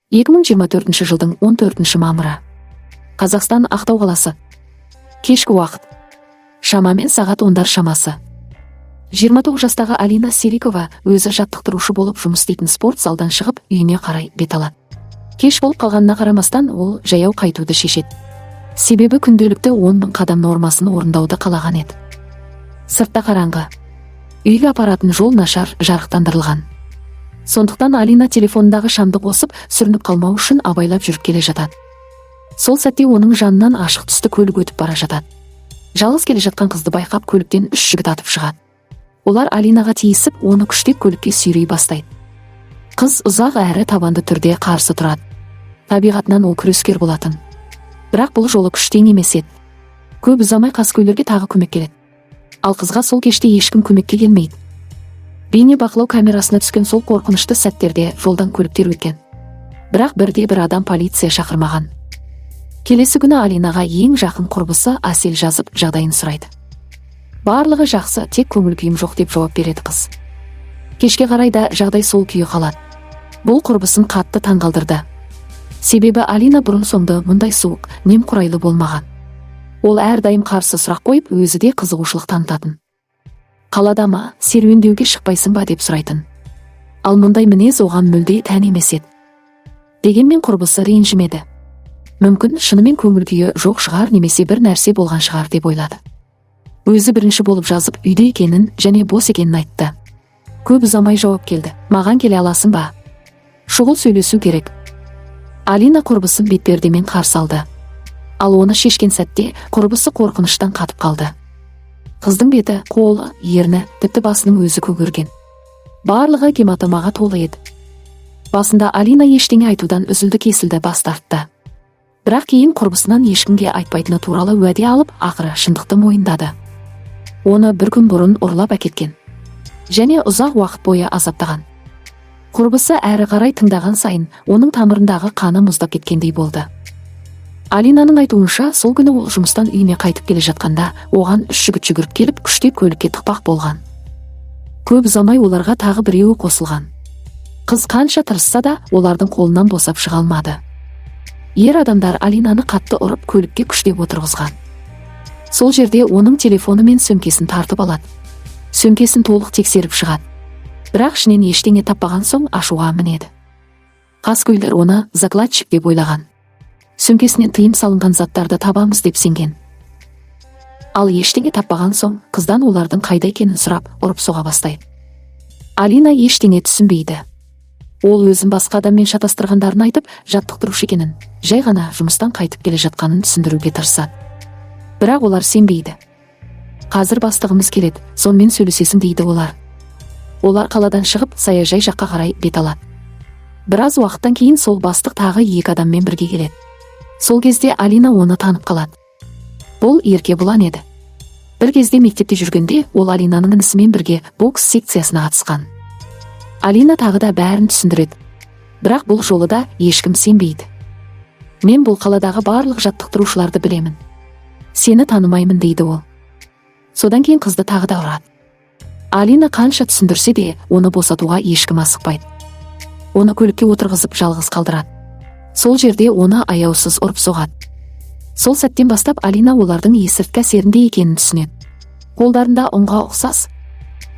2024 жылдың 14 мамыры. Қазақстан, Ақтау қаласы. Кешкі уақыт. Шамамен сағат 10-дар шамасы. 29 жастағы Алина Серикова өзі жаттықтырушы болып жұмыс істейтін спорт залдан шығып, үйіне қарай бет алады. Кеш болып қалғанына қарамастан, ол жаяу қайтуды шешеді. Себебі күнделікті 10 мың қадам нормасын орындауды қалаған еді. Сыртта қараңғы. Үйге апаратын жол нашар жарықтандырылған. Сондықтан Алина телефонындағы шамды қосып, сүрініп қалмау үшін абайлап жүріп келе жатады. Сол сәтте оның жанынан ашық түсті көлік өтіп бара жатады. Жалғыз келе жатқан қызды байқап, көліктен үш жігіт атып шығады. Олар Алинаға тиісіп, оны күштеп көлікке сүйрей бастайды. Қыз ұзақ әрі табанды түрде қарсы тұрады. Табиғатынан ол күрескер болатын. Бірақ бұл жолы күш тең емес еді. Көп ұзамай қаскөйлерге тағы көмек келеді. Ал қызға сол кеште ешкім көмекке келмейді. Бейне бақылау камерасына түскен сол қорқынышты сәттерде жолдан көліктер өткен. Бірақ бірде бір адам полиция шақырмаған. Келесі күні Алинаға ең жақын құрбысы Әсел жазып, жағдайын сұрайды. Барлығы жақсы, тек көңіл күйім жоқ, деп жауап береді қыз. Кешке қарай да жағдай сол күйі қалады. Бұл құрбысын қатты таңғалдырды. Себебі Алина бұрын соңды мұндай суық, немқұрайлы болмаған. Ол әрдайым қарсы сұрақ қойып, өзі де қызығушылық танытатын. Қалада ма, серуендеуге шықпайсың ба деп сұрайтын. Ал мұндай мінез оған мүлде тән емес еді. Дегенмен құрбысы ренжімеді. Мүмкін, шынымен көңіл күйі жоқ шығар немесе бір нәрсе болған шығар деп ойлады. Өзі бірінші болып жазып, үйде екенін және бос екенін айтты. Көп ұзамай жауап келді. Маған келе аласың ба? Шұғыл сөйлесу керек. Алина құрбысын бетпердемен қарсы алды. Ал оны шешкен сәтте құрбысы қорқыныштан қатып қалды. Қыздың беті, қолы, ерні, тіпті басының өзі көгерген. Барлығы гематомаға толы еді. Басында Алина ештеңе айтудан үзілді кесілді бас тартты. Бірақ кейін құрбысынан ешкімге айтпайтыны туралы уәде алып, ақыры шындықты мойындады. Оны бір күн бұрын ұрлап әкеткен. Және ұзақ уақыт бойы азаптаған. Құрбысы әрі қарай тыңдаған сайын оның тамырындағы қаны мұздап кеткендей болды. Алинаның айтуынша, сол күні ол жұмыстан үйіне қайтып келе жатқанда, оған үш жігіт жүгіріп келіп, күштеп көлікке тықпақ болған. Көп ұзамай оларға тағы біреуі қосылған. Қыз қанша тырысса да, олардың қолынан босап шыға алмады. Ер адамдар Алинаны қатты ұрып, көлікке күштеп отырғызған. Сол жерде оның телефоны мен сөмкесін тартып алады. Сөмкесін толық тексеріп шығады. Бірақ ішінен ештеңе таппаған соң ашуға мінеді. Қаскөйлер оны закладчик деп ойлаған. Сөмкесінен тыйым салынған заттарды табамыз деп сенген. Ал ештеңе таппаған соң қыздан олардың қайда екенін сұрап, ұрып соға бастайды. Алина ештеңе түсінбейді. Ол өзін басқа адаммен шатастырғандарын айтып, жаттықтырушы екенін, жай ғана жұмыстан қайтып келе жатқанын түсіндіруге тырысады. Бірақ олар сенбейді. Қазір бастығымыз келеді, сонымен сөйлесесің, дейді олар. Олар қаладан шығып, саяжай жаққа қарай бет алады. Біраз уақыттан кейін сол бастық тағы екі адаммен бірге келеді. Сол кезде Алина оны танып қалады. Бұл Еркебұлан еді. Бір кезде мектепте жүргенде ол Алинаның інісімен бірге бокс секциясына қатысқан. Алина тағы да бәрін түсіндіреді. Бірақ бұл жолы да ешкім сенбейді. Мен бұл қаладағы барлық жаттықтырушыларды білемін. Сені танымаймын, дейді ол. Содан кейін қызды тағы да ұрады. Алина қанша түсіндірсе де, оны босатуға ешкім асықпайды. Оны көлікке отырғызып, жалғыз қалдырады. Сол жерде оны аяусыз ұрып соғады. Сол сәттен бастап Алина олардың есірткі әсерінде екенін түсінеді. Қолдарында ұнға ұқсас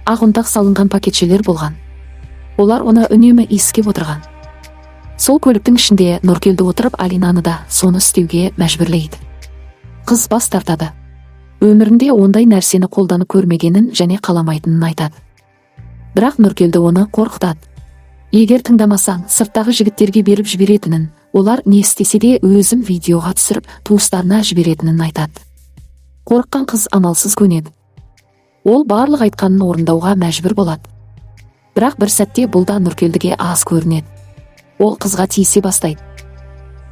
ақ ұнтақ салынған пакетшелер болған. Олар оны үнемі иіскеп отырған. Сол көліктің ішінде Нұркелді отырып, Алинаны да соны істеуге мәжбүрлейді. Қыз бас тартады. Өмірінде ондай нәрсені қолданып көрмегенін және қаламайтынын айтады. Бірақ Нұркелді оны қорқытады. Егер тыңдамасаң, сырттағы жігіттерге беріп жіберетінін, олар не істесе де өзім видеоға түсіріп, туыстарына жіберетінін айтады. Қорыққан қыз амалсыз көнеді. Ол барлық айтқанын орындауға мәжбүр болады. Бірақ бір сәтте бұл да Нұркелдіге аз көрінеді. Ол қызға тиісе бастайды.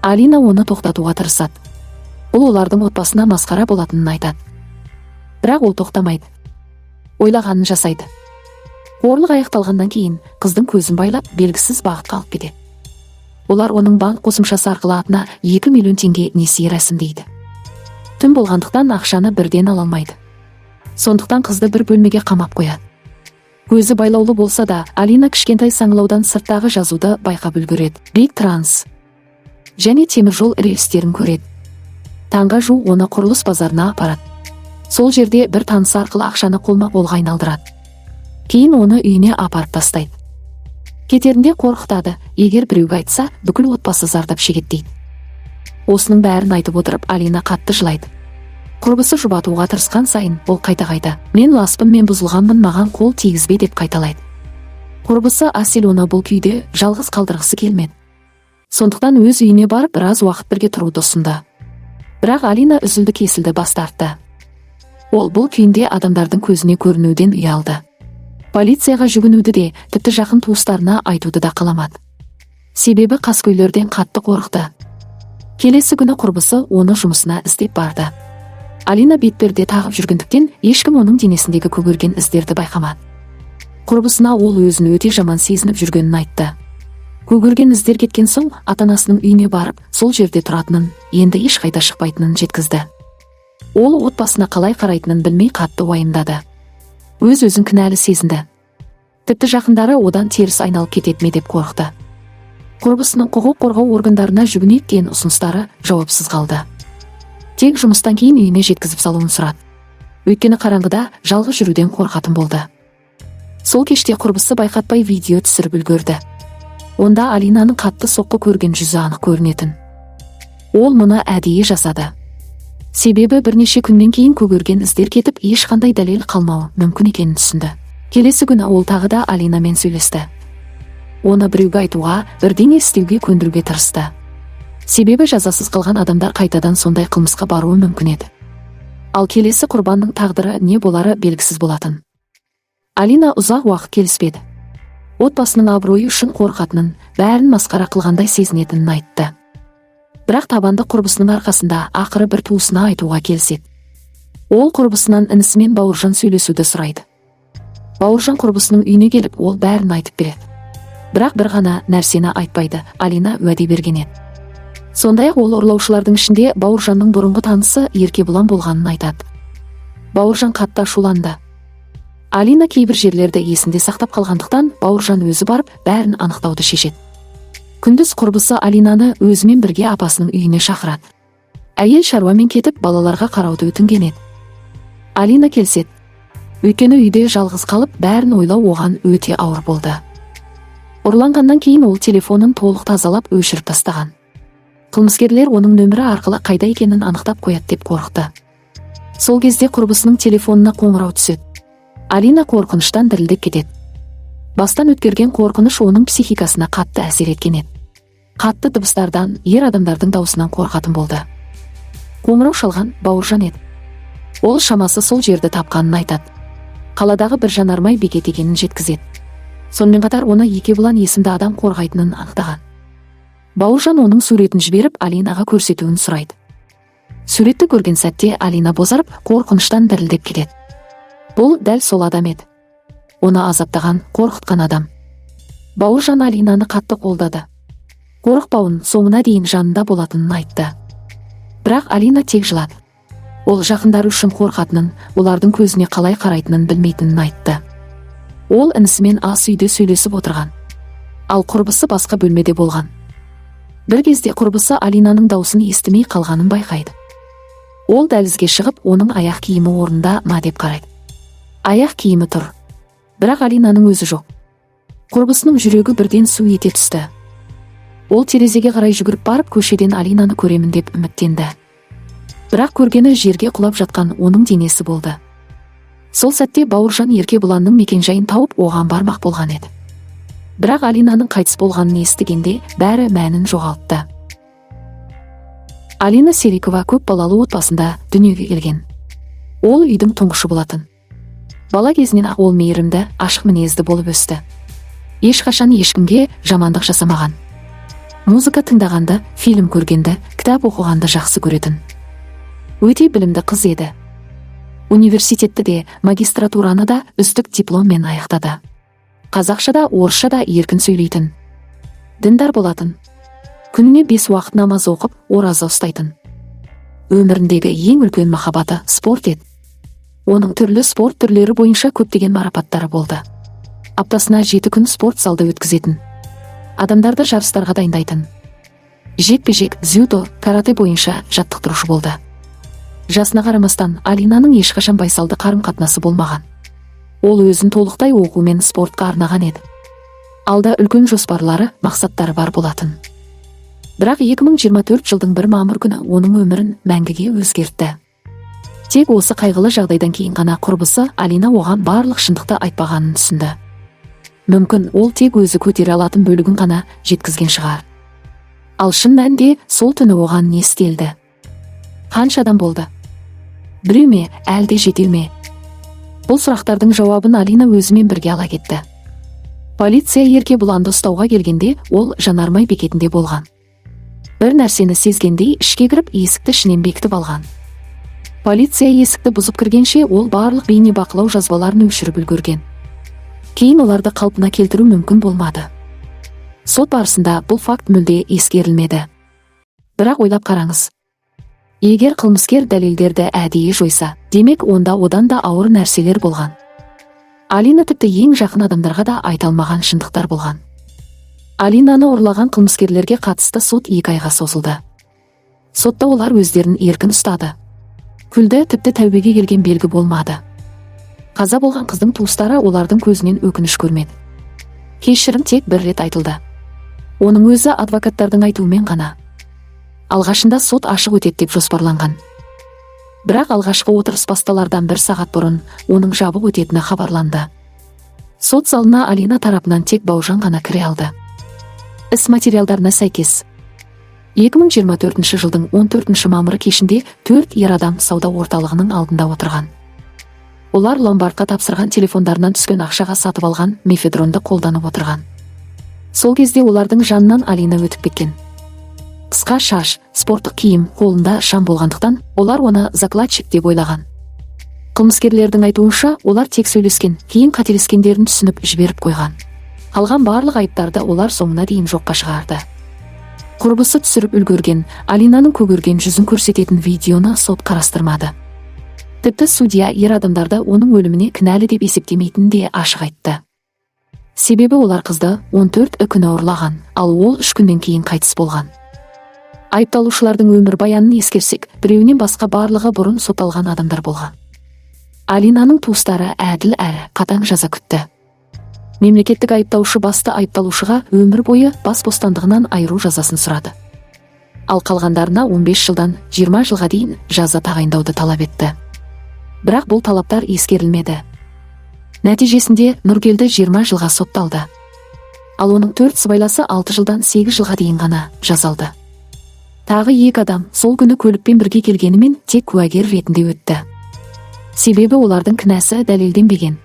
Алина оны тоқтатуға тырысады. Бұл олардың отбасына масқара болатынын айтады. Бірақ ол тоқтамайды. Ойлағанын жасайды. Қорлық аяқталғаннан кейін қыздың көзін байлап, белгісіз бағытқа алып кетеді. Олар оның банк қосымшасы арқылы атына 2 миллион теңге несие рәсімдейді. Түн болғандықтан ақшаны бірден ала алмайды. Сондықтан қызды бір бөлмеге қамап қояды. Көзі байлаулы болса да, Алина кішкентай саңылаудан сырттағы жазуды байқап үлгереді. Биг Транс және теміржол рельстерін көреді. Таңға жуық оны құрылыс базарына апарады. Сол жерде бір танысы арқылы ақшаны қолма-қолға айналдырады. Кейін оны үйіне апарып тастайды. Кетерінде қорқытады, егер біреуге айтса, бүкіл отбасы зардап шегеді дейді. Осының бәрін айтып отырып, Алина қатты жылайды. Құрбысы жұбатуға тырысқан сайын, ол қайта-қайта: «Мен ласпын, мен бұзылғанмын, маған қол тигізбе», – деп қайталайды. Құрбысы Асель оны бұл күйде жалғыз қалдырғысы келмеді. Сондықтан өз үйіне барып, біраз уақыт бірге тұруды ұсынды. Бірақ Алина үзілді кесілді бас тартты. Ол бұл күйінде адамдардың көзіне көрінуден ұялды. Полицияға жүгінуді де, тіпті жақын туыстарына айтуды да қаламады. Себебі қаскөйлерден қатты қорықты. Келесі күні құрбысы оны жұмысына іздеп барды. Алина бетперде тағып жүргендіктен, ешкім оның денесіндегі көгерген іздерді байқамады. Құрбысына ол өзін өте жаман сезініп жүргенін айтты. Көгерген іздер кеткен соң, ата-анасының үйіне барып, сол жерде тұратынын, енді ешқайда шықпайтынын жеткізді. Ол отбасына қалай қарайтынын білмей, қатты уайымдады. Өз өзін кінәлі сезінді. Тіпті жақындары одан теріс айналып кетеді ме деп қорықты. Құрбысының құқық қорғау органдарына жүгінейік деген ұсыныстары жауапсыз қалды. Тек жұмыстан кейін үйіне жеткізіп салуын сұрады, өйткені қараңғыда жалғыз жүруден қорқатын болды. Сол кеште құрбысы байқатпай видео түсіріп үлгерді. Онда Алинаның қатты соққы көрген жүзі анық көрінетін. Ол мұны әдейі жасады, себебі бірнеше күннен кейін көгерген іздер кетіп, ешқандай дәлел қалмауы мүмкін екенін түсінді. Келесі күні ол тағы да Алинамен сөйлесті. Оны біреуге айтуға, бірдеңе істеуге көндіруге тырысты, себебі жазасыз қалған адамдар қайтадан сондай қылмысқа баруы мүмкін еді. Ал келесі құрбанның тағдыры не болары белгісіз болатын. Алина ұзақ уақыт келіспеді. Отбасының абыройы үшін қорқатынын, бәрін масқара қылғандай сезінетінін айтты. Бірақ табанды құрбысының арқасында ақыры бір туысына айтуға келіседі. Ол құрбысынан інісімен Бауыржан сөйлесуді сұрайды. Бауыржан құрбысының үйіне келіп, ол бәрін айтып береді, бірақ бір ғана нәрсені айтпайды: Алина уәде берген еді. Сондай ақ ол ұрлаушылардың ішінде Бауыржанның бұрынғы танысы Еркебұлан болғанын айтады. Бауыржан қатты ашуланды. Алина кейбір жерлерді есінде сақтап қалғандықтан, Бауыржан өзі барып, бәрін анықтауды шешеді. Күндіз құрбысы Алинаны өзімен бірге апасының үйіне шақырады. Әйел шаруамен кетіп, балаларға қарауды өтінген еді. Алина келіседі, өйткені үйде жалғыз қалып, бәрін ойлау оған өте ауыр болды. Ұрланғаннан кейін ол телефонын толық тазалап, өшіріп тастаған. Қылмыскерлер оның нөмірі арқылы қайда екенін анықтап қояды деп қорықты. Сол кезде құрбысының телефонына қоңырау түседі. Алина қорқыныштан дірілдеп кетеді. Бастан өткерген қорқыныш оның психикасына қатты әсер еткен еді. Қатты дыбыстардан, ер адамдардың даусынан қорқатын болды. Қоңырау шалған Бауыржан еді. Ол шамасы сол жерді тапқанын айтады. Қаладағы бір жанармай бекет екенін жеткізеді. Сонымен қатар оны Еркебұлан есімді адам қорғайтынын анықтаған. Бауыржан оның суретін жіберіп, Алинаға көрсетуін сұрайды. Суретті көрген сәтте Алина бозарып, қорқыныштан дірілдеп кетеді. Бұл дәл сол адам еді, оны азаптаған, қорқытқан адам. Бауыржан Алинаны қатты қолдады. Қорықпауын, соңына дейін жанында болатынын айтты. Бірақ Алина тек жылады. Ол жақындары үшін қорқатынын, олардың көзіне қалай қарайтынын білмейтінін айтты. Ол інісімен ас үйде сөйлесіп отырған, ал құрбысы басқа бөлмеде болған. Бір кезде құрбысы Алинаның даусын естімей қалғанын байқайды. Ол дәлізге шығып, оның аяқ киімі орнында ма деп қарайды. Аяқ киімі тұр, бірақ Алинаның өзі жоқ. Құрбысының жүрегі бірден су ете түсті. Ол терезеге қарай жүгіріп барып, көшеден Алинаны көремін деп үміттенді. Бірақ көргені жерге құлап жатқан оның денесі болды. Сол сәтте Бауыржан Еркебұланның мекенжайын тауып, оған бармақ болған еді. Бірақ Алинаның қайтыс болғанын естігенде, бәрі мәнін жоғалтты. Алина Серикова көп балалы отбасында дүниеге келген. Ол үйдің тұңғышы болатын. Бала кезінен ақ ол мейірімді, ашық мінезді болып өсті. Ешқашан ешкімге жамандық жасамаған. Музыка тыңдағанды, фильм көргенді, кітап оқығанды жақсы көретін. Өте білімді қыз еді. Университетті де, магистратураны да үздік дипломмен аяқтады. Қазақша да, орысша да еркін сөйлейтін. Діндар болатын. Күніне 5 уақыт намаз оқып, ораза ұстайтын. Өміріндегі ең үлкен махаббаты спорт еді. Оның түрлі спорт түрлері бойынша көптеген марапаттары болды. Аптасына 7 күн спорт залда өткізетін. Адамдарды жарыстарға дайындайтын. Жекпе-жек, дзюдо, карате бойынша жаттықтырушы болды. Жасына қарамастан, Алинаның ешқашан байсалды қарым-қатынасы болмаған. Ол өзін толықтай оқу мен спортқа арнаған еді. Алда үлкен жоспарлары, мақсаттары бар болатын. Бірақ 2024 жылдың 1 мамыр күні оның өмірін мәңгіге өзгертті. Тек осы қайғылы жағдайдан кейін ғана құрбысы Алина оған барлық шындықты айтпағанын түсінді. Мүмкін, ол тек өзі көтере алатын бөлігін ғана жеткізген шығар. Ал шын мәнінде сол түні оған не істелді? Қанша адам болды? Біреу ме, әлде жетеу ме? Бұл сұрақтардың жауабын Алина өзімен бірге ала кетті. Полиция Еркебұланды ұстауға келгенде, ол жанармай бекетінде болған. Бір нәрсені сезгендей, ішке кіріп, есікті ішінен бекітіп алған. Полиция есікті бұзып кіргенше, ол барлық бейнебақылау жазбаларын өшіріп үлгерген. Кейін оларды қалпына келтіру мүмкін болмады. Сот барысында бұл факт мүлде ескерілмеді. Бірақ ойлап қараңыз: егер қылмыскер дәлелдерді әдейі жойса, демек, онда одан да ауыр нәрселер болған. Алина тіпті ең жақын адамдарға да айта алмаған шындықтар болған. Алинаны ұрлаған қылмыскерлерге қатысты сот 2 айға созылды. Сотта олар өздерін еркін ұстады, күлді, тіпті тәубеге келген белгі болмады. Қаза болған қыздың туыстары олардың көзінен өкініш көрмеді. Кешірім тек бір рет айтылды, оның өзі адвокаттардың айтуымен ғана. Алғашында сот ашық өтеді деп жоспарланған, бірақ алғашқы отырыс басталардан бір сағат бұрын оның жабық өтетіні хабарланды. Сот залына Алина тарапынан тек Бауыржан ғана кіре алды. Іс материалдарына сәйкес, 2024 жылдың 14 мамыры кешінде төрт ер адам сауда орталығының алдында отырған. Олар ломбардқа тапсырған телефондарынан түскен ақшаға сатып алған мефедронды қолданып отырған. Сол кезде олардың жанынан Алина өтіп кеткен. Қысқа шаш, спорттық киім, қолында шам болғандықтан, олар оны закладчик деп ойлаған. Қылмыскерлердің айтуынша, олар тек сөйлескен, кейін қателескендерін түсініп, жіберіп қойған. Қалған барлық айыптарды олар соңына дейін жоққа шығарды. Құрбысы түсіріп үлгерген Алинаның көгерген жүзін көрсететін видеоны сот қарастырмады. Тіпті судья ер адамдарды оның өліміне кінәлі деп есептемейтінін де ашық айтты. Себебі олар қызды 14 күні ұрлаған, ал ол 3 күннен кейін қайтыс болған. Айыпталушылардың өмірбаянын ескерсек, біреуінен басқа барлығы бұрын сотталған адамдар болған. Алинаның туыстары әділ әрі қатаң жаза күтті. Мемлекеттік айыптаушы басты айыпталушыға өмір бойы бас бостандығынан айыру жазасын сұрады, ал қалғандарына 15 жылдан 20 жылға дейін жаза тағайындауды талап етті. Бірақ бұл талаптар ескерілмеді. Нәтижесінде Нұргелді 20 жылға сотталды, ал оның төрт сыбайласы 6 жылдан 8 жылға дейін ғана жаза алды. Тағы екі адам сол күні көлікпен бірге келгенімен, тек куәгер ретінде өтті, себебі олардың кінәсі дәлелденбеген.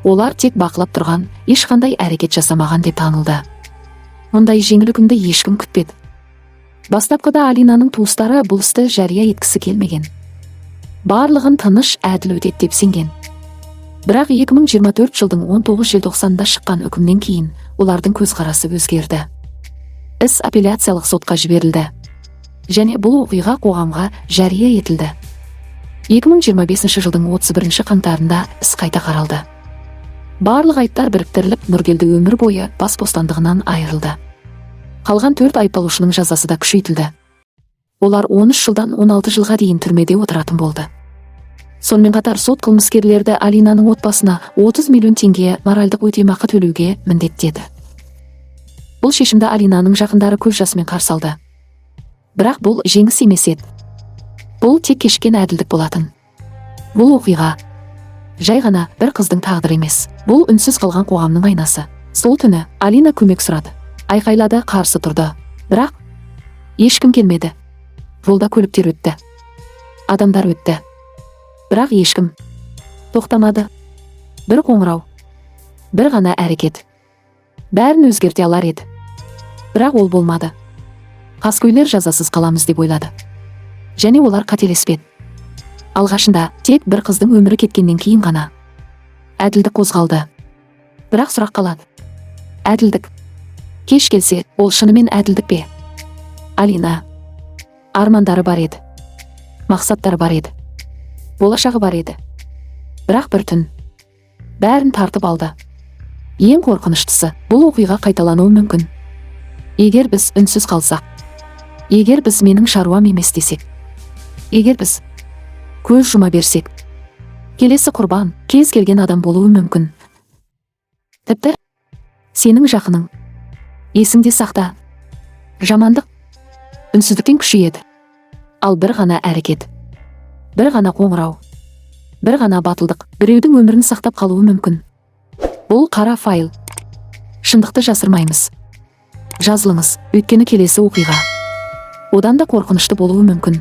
Олар тек бақылап тұрған, ешқандай әрекет жасамаған деп танылды. Мұндай жеңіл үкімді ешкім күтпеді. Бастапқыда Алинаның туыстары бұл істі жария еткісі келмеген. Барлығын тыныш, әділ өтеді деп сенген. Бірақ 2024 жылдың 19 желтоқсанында шыққан үкімнен кейін олардың көзқарасы өзгерді. Іс апелляциялық сотқа жіберілді және бұл оқиға қоғамға жария етілді. 2025 жылдың 31 қаңтарында іс қайта қаралды. Барлық айыптар біріктіріліп, Нұргелді өмір бойы бас бостандығынан айырылды. Қалған төрт айыпталушының жазасы да күшейтілді. Олар 13 жылдан 16 жылға дейін түрмеде отыратын болды. Сонымен қатар сот қылмыскерлерді Алинаның отбасына 30 миллион теңге моральдық өтемақы төлеуге міндеттеді. Бұл шешімді Алинаның жақындары көз жасымен қарсы алды. Бірақ бұл жеңіс емес еді, бұл тек кешіккен әділдік болатын. Бұл оқиға жай ғана бір қыздың тағдыры емес, бұл үнсіз қалған қоғамның айнасы. Сол түні Алина көмек сұрады, айқайлады, қарсы тұрды, бірақ ешкім келмеді. Жолда көліктер өтті, адамдар өтті, бірақ ешкім тоқтамады. Бір қоңырау, бір ғана әрекет бәрін өзгерте алар еді, бірақ ол болмады. Қаскөйлер жазасыз қаламыз деп ойлады және олар қателеспеді. Алғашында тек бір қыздың өмірі кеткеннен кейін ғана әділдік қозғалды. Бірақ сұрақ қалады: әділдік кеш келсе, ол шынымен әділдік пе? Алина армандары бар еді, мақсаттары бар еді, болашағы бар еді. Бірақ бір түн бәрін тартып алды. Ең қорқыныштысы, бұл оқиға қайталануы мүмкін. Егер біз үнсіз қалсақ, егер біз «менің шаруам емес» десек, егер біз көз жұма берсек, келесі құрбан кез келген адам болуы мүмкін. Тіпті сенің жақының. Есіңде сақта. Жамандық үнсіздіктен күшейеді. Ал бір ғана әрекет, бір ғана қоңырау, бір ғана батылдық біреудің өмірін сақтап қалуы мүмкін. Бұл «Қара файл». Шындықты жасырмаймыз. Жазылыңыз, өйткені келесі оқиға одан да қорқынышты болуы мүмкін.